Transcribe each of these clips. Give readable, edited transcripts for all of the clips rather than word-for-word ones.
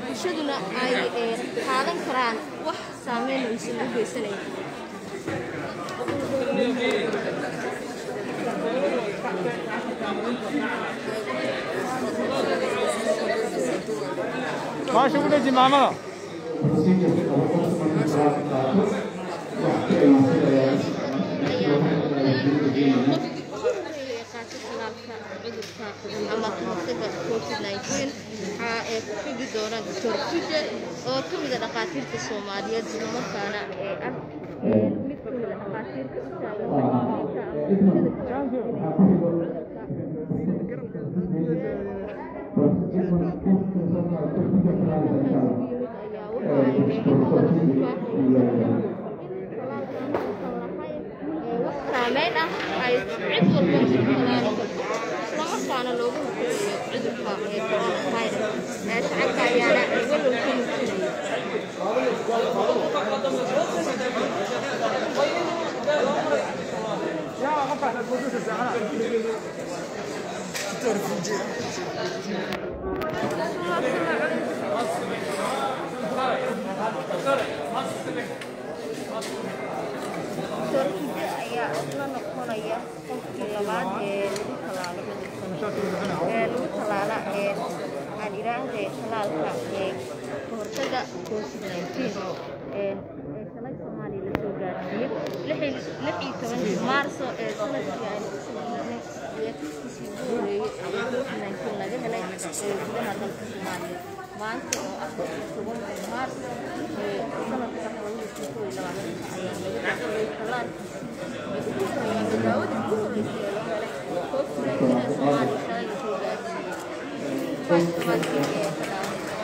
Bulshaduna ay qaadan karaan wax saameyn aysan u geysanayn. Maasha u dhaji maamada. Cudurka ama kahortaga COVID-19 waxaa ee ku xigi doona Dr. Fuje oo ka mid ah dhakhaatiirta Soomaaliyeed, isla markaana ee ah mid ka mid ah dhakhaatiirta u taagan wacyigelinta ama bulshada ka wacyigelinaya. Ayaa waxa ay inta badan ku baaqayaan in talaalkan uusan lahayn wax saameyn ah, ay cid walba isku talaali karto, islamarkaana looga hortagayo cudurka ee coronavirus. Shacabka ayaana walwal ka muujinaya. Dr. Fuje ayaa isla noqonaya qofkii labaad ee lagu talaalo cudurkan, ee lagu talaala ee aan idhaahdee talaalka ee kahortaga COVID-19 ee shalay Soomaaliya lasoo gaarsiiyey 16 Maarso ee sanadkii aynu kusoo gudubnay ayaa kiiskiisii ugu horreeyey ee COVID-19 laga helay ee gudaha dalka Soomaaliya. Maanta oo 14 Maarso ee sanadka 2021 ayaa laga daafurey talaalkiisii ugu horreeyay ama daawadii ugu horreysay ee loo helay COVID-19 ee Soomaaliya shalay lasoo gaarsiiyey. Tobankii ee ka daawanaysa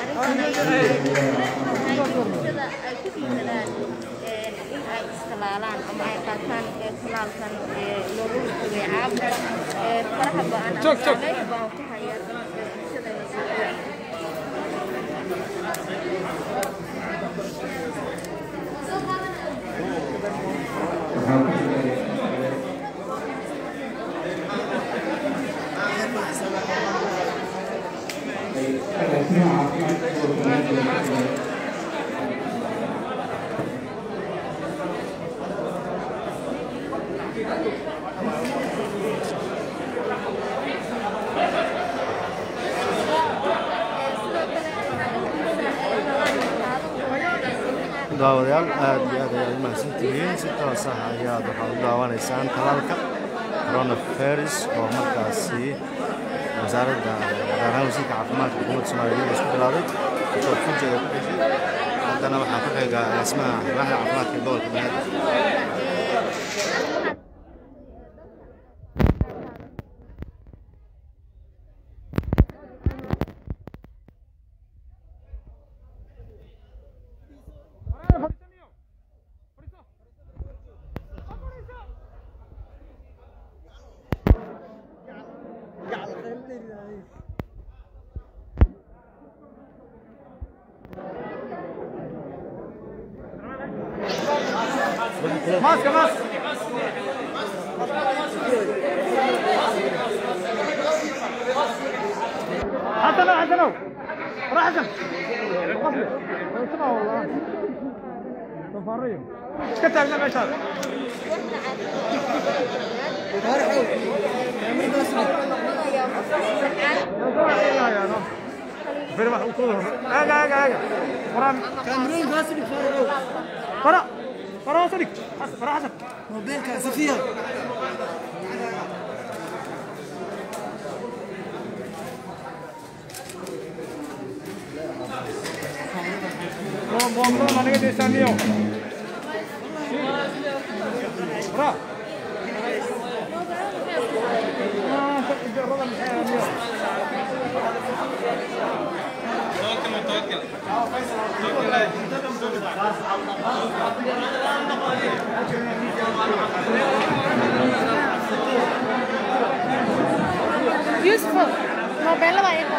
arrintan ayaa tahay in bulshada ay ku dhiiradaan in ay istalaalaan ama ay qaataan talaalkan looga hortagay caabuqa faraha ba'an ama saameynta ba'an ku haya bulshadana Soomaaliya. Sidoo kale waxaa dhankiisa talaalka qaadan doona agaasimaha. Daawadayaal, aad iyo aad ayaad u mahadsantihiin. Si toos ah ayaad waxaad u daawanaysaan talaalka coronavirus oo markaasi wasaaradda, gaar ahaan wasiirka caafimaadka xukuumadda Soomaaliya, isku bilaabay. Dr. Fuji ayaa ku xigay, haddana waxaa ku xiga agaasimaha waaxda caafimaadka ee gobolka Banaadir. ماسك ماسك حسن حسن راح حسن قبله سمع والله تفريو كتب لنا مشهد Useful. Mobile ba ito?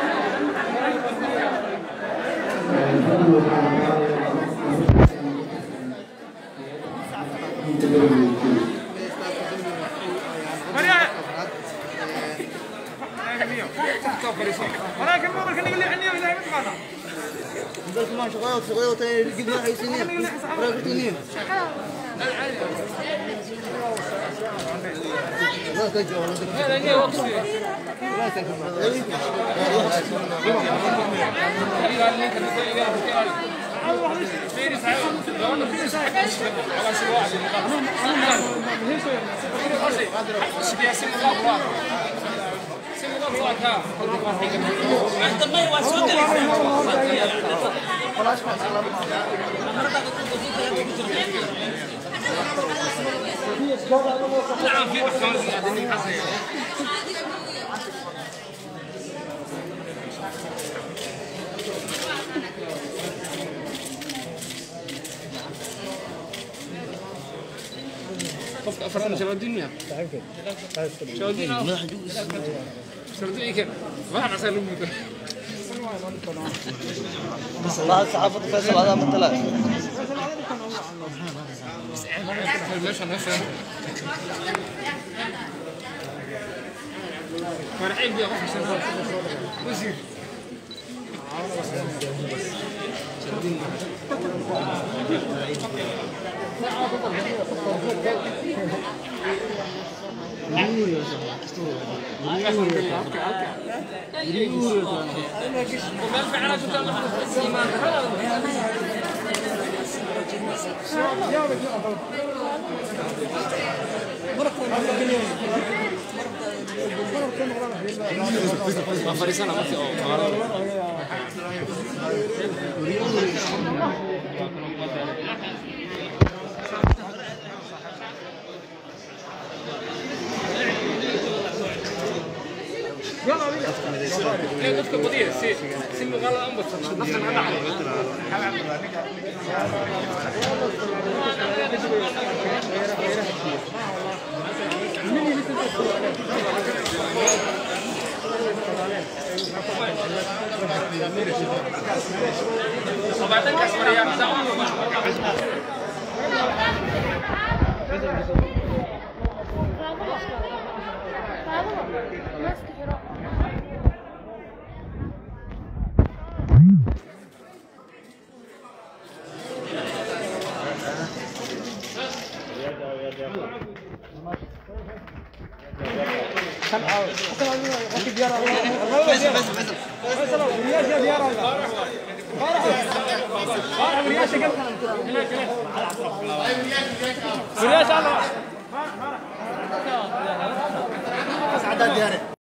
بس الله صحافة فيصل هذا من ثلاث. يا